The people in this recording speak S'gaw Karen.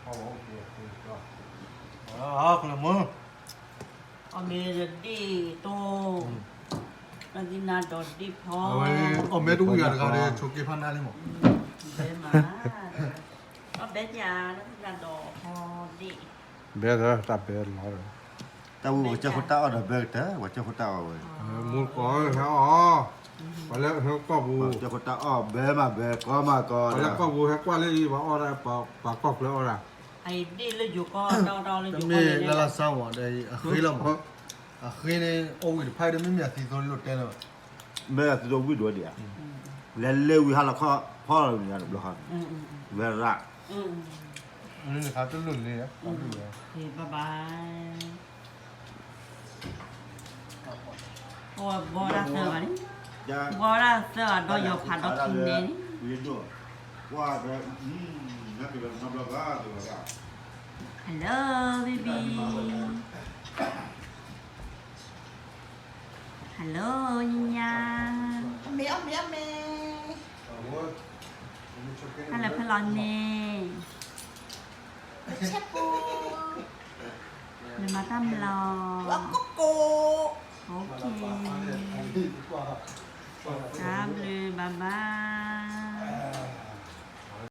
အီၣ်မ့ၢ်ဒံးတိၢ်, အီၣ်မ့ၢ်ဒံးဖီ, အီၣ်မ့ၢ်တဝံၤယၤတဂၤဒီး ဆိးက့ဖးနါလံမး, ဘဲမး, အီၣ်ဘဲပၠး, နဒိးဖီဒံး, ဘဲဒီးတၢ်ဘဲလီၤဒီး, တၢ်ဝံၤဝဲကၠၢ်ခိၣ်တၢ်အီၣ်ဒီးဘဲကတၢၢ်, ဝဲကၠၢ်ခိၣ်တၢ်အီၣ်ဝဲ, မူကီၢ်ဟဲအီၣ်, ပှၤလၢဟဲကီၢ်ပူၤ, ကၠၢ်ခိၣ်တၢ်အီၣ်ဘဲမးဘဲ ကီမးကီ, ပှၤလၢကီၢ်ပူၤဟဲကွၢ်လၢအံၤ ပှၤအီၣ်ဒၣ်, ပှၤကီၢ်ချၢအီၣ်ဒၣ်, တမ့ၢ်လၢလၢဆါဝဲဒီး အဃ့လီၤမး, အဃ့န့ၣ် အီၣ်ဝံၤတဖၣ်ဒီး မ့မ့ၢ်အသံသိလီၤတဲလၢၤဘၣ်, မ့ၢ်အသံသိဝံၣ်ဒိၣ်ဒံးဧါ, လဲၤလဲၤဝံၤဟါလီၤခီၣ်ဖီၣ်လီၤန့ၣ် တဘျီဃီန့ၣ်, ဝဲရၣ်, လၢနခါတလိၣ်လၢ, ဘၣ်ဘၣ် အဝဲဘီဒၣ်သၢဘၣ်န့ၣ်, ဘီဒၣ်သၢဘၣ်ဒီးယီၤဖးဒီခံန့ၣ်, ဟဲလၢ ဘံဘံ, ဟဲလၢ ညါညါ, ဟဲလၢဖဲလီၤန့ၣ်, နမၤတၢ်မလီၤ, တၢ်ဘျုး bye bye.